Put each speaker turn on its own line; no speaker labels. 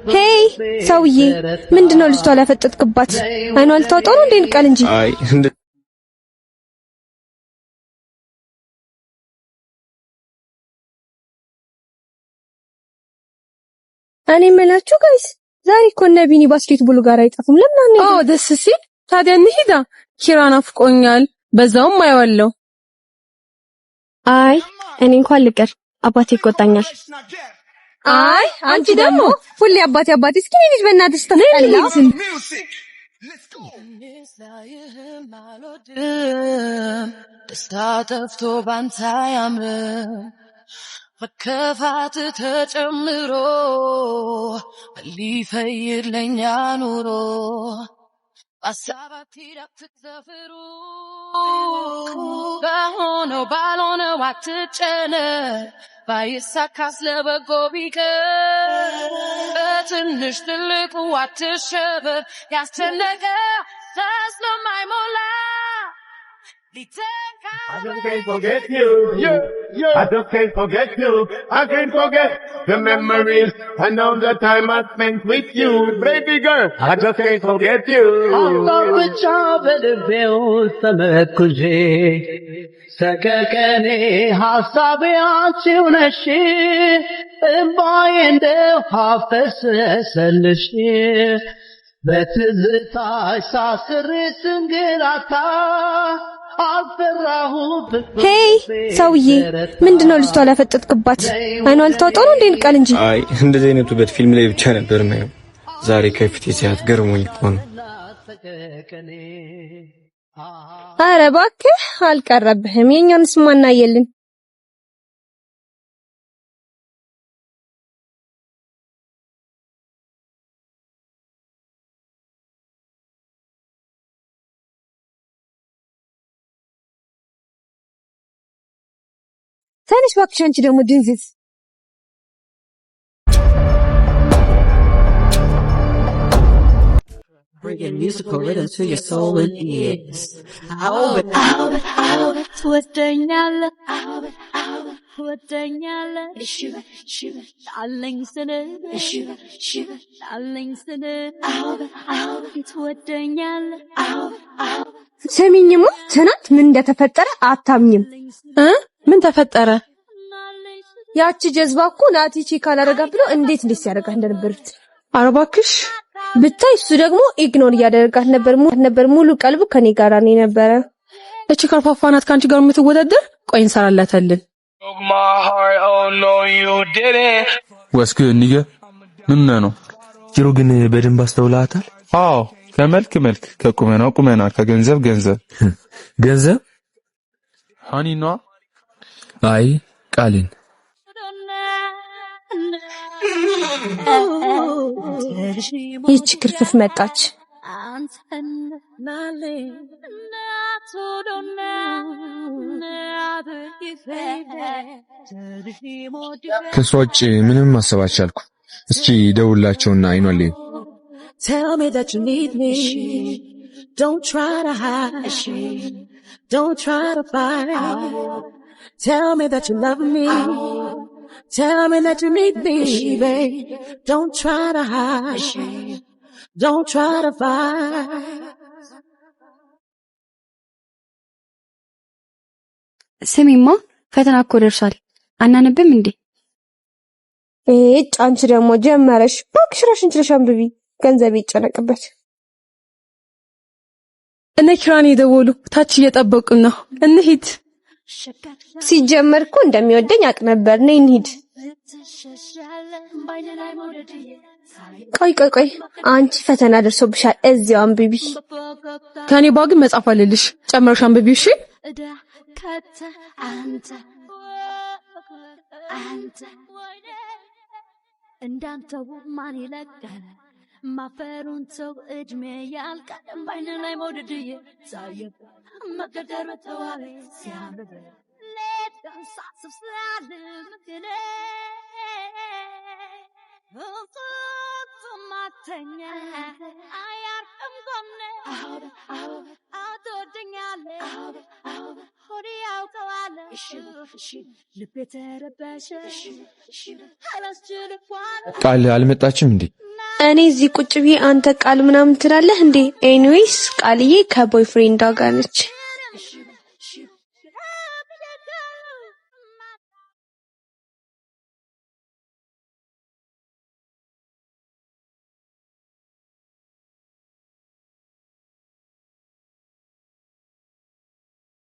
Hey ሰውዬ፣ ምንድነው ልጅቷ ላይ ያፈጠጥክባት? አይኗ ልታወጣው ነው እንዴ? ንቀል እንጂ።
አይ።
እኔ የምላችሁ guys፣ ዛሬ እኮ እነ ቢኒ basketball ጋር አይጠፉም። ለምን አንሄድም?
ኦ ደስ ሲል! ታዲያ እንሂዳ። ኪራ ናፍቆኛል። በዛውም አየዋለሁ።
አይ እኔ እንኳን ልቀር፣ አባቴ ይቆጣኛል።
አይ አንቺ ደግሞ ሁሌ አባቴ አባቴ። እስኪ እኔ ልጅ በእናትሽ ተጠላ።
ደስታ ጠፍቶ ባንተ አያምርም፣ መከፋት ተጨምሮ ሊፈይድ ለኛ ኑሮ በሀሳባት አትዘፍሩ፣ በሆነው ባልሆነው አትጨነቅ፣ ባይሳካስ ለበጎ ቢቀር በትንሽ ትልቁ አትሸበር፣ ያስጨነቀ ስለማይሞላ
I just can't forget you. Yeah. I just can't forget you. I can't forget the memories and all the time I spent with you, baby girl. I just can't forget you.
ሀሳብ ብቻ በልቤ ውስጥ ተመርኩዤ፣ ሰቀቀኔ ሀሳቤ አንቺው ነሽ፣ እምባዬ እንደ ውሃ ፈሰሰልሽ፣ በትዝታሽ ሳስሬ ስንገላታ አልፈራሁም።
Hey ሰውዬ፣ ምንድነው ልጅቷ ላይ ያፈጠጥክባት? አይኗ ልታወጣው ነው እንዴ? ንቀል እንጂ።
አይ እንደዚህ አይነት ውበት ፊልም ላይ ብቻ ነበር የማየው። ዛሬ ከፊቴ ሲያት ገርሞኝ እኮ ነው።
ኧረ እባክህ አልቀረብህም። የኛንስ ማናየልን? ተነሽ እባክሽ አንቺ ደግሞ ድንዝዝ።
Bringing musical rhythm to your soul and ears.
ትወደኛለህ፣ ትወደኛለህ፣ ጣለኝ ስል፣ ጣለኝ ስል ትወደኛለህ።
ስሚኝማ፣ ትናንት ምን እንደተፈጠረ አታምኝም።
እ ምን ተፈጠረ?
ያቺ ጀዝባ እኮ ናቲ check አላረጋ ብሎ እንዴት እንዴት ሲያደርጋት እንደነበሩት።
ኧረ እባክሽ።
ብታይ እሱ ደግሞ ignore እያደረጋት ነበር። ሙሉ ቀልቡ ከኔ ጋር ነው የነበረ።
እቺ ከርፋፋ ናት ከአንቺ ጋር የምትወዳደር። ቆይ እንሰራላታለን።
What's good, nigga? ምን ነው?
ኪሩ ግን በደንብ አስተውለሃታል?
አዎ፣ ከመልክ መልክ፣ ከቁመና ቁመና፣ ከገንዘብ ገንዘብ።
ገንዘብ?
Honey ነዋ።
አይ ቃልን።
ይህች ክርፍፍ መጣች።
አንተን ናቶዶና
ከእሷ ውጭ ምንም ማሰብ አልቻልኩ። እስኪ ደውላቸውና አይኗን ልየው።
Tell me that you need me. Don't try to hide. Don't try to fight. Tell me that you love me. Tell me that you need me, babe. Don't try to hide. Don't try to fight.
ስሚማ፣ ፈተና እኮ ደርሷል። አናነብም እንዴ?
እጭ አንቺ ደግሞ ጀመረሽ። እባክሽ ራስሽን ችለሽ አንብቢ። ገንዘብ ይጨነቅበት።
እነ ኪራን የደወሉ ታች እየጠበቁን ነው። እንሂድ።
ሲጀመር እኮ እንደሚወደኝ አውቅ ነበር። ነይ እንሂድ። ቆይ ቆይ ቆይ፣ አንቺ ፈተና ደርሶብሻል። እዚያው አንብቢ።
ከኔ ባ ግን መጻፍ አለልሽ። ጨምረሽ አንብቢ እሺ።
አንተ አንተ እንዳንተው ማን ይለቃል? ማፈሩን ሰው እድሜ ያልቃል። ባይን ላይ መውደድዬ ሳየ መገደር ተዋቤ ሲያምር ሌት ቀን ሳስብ ስላልምግኔ እንቅልፍ ማተኛ አያርፍም ጎኔ፣ ትወደኛለህ። ሆዴ ያውቀዋል። ልቤ ተረበሸ አላስችል እንኳን
ቃል አልመጣችም እንዴ?
እኔ እዚህ ቁጭ ብዬ አንተ ቃል ምናምን ትላለህ እንዴ? Anyways ቃልዬ ከ boyfriend ዷ ጋር ነች።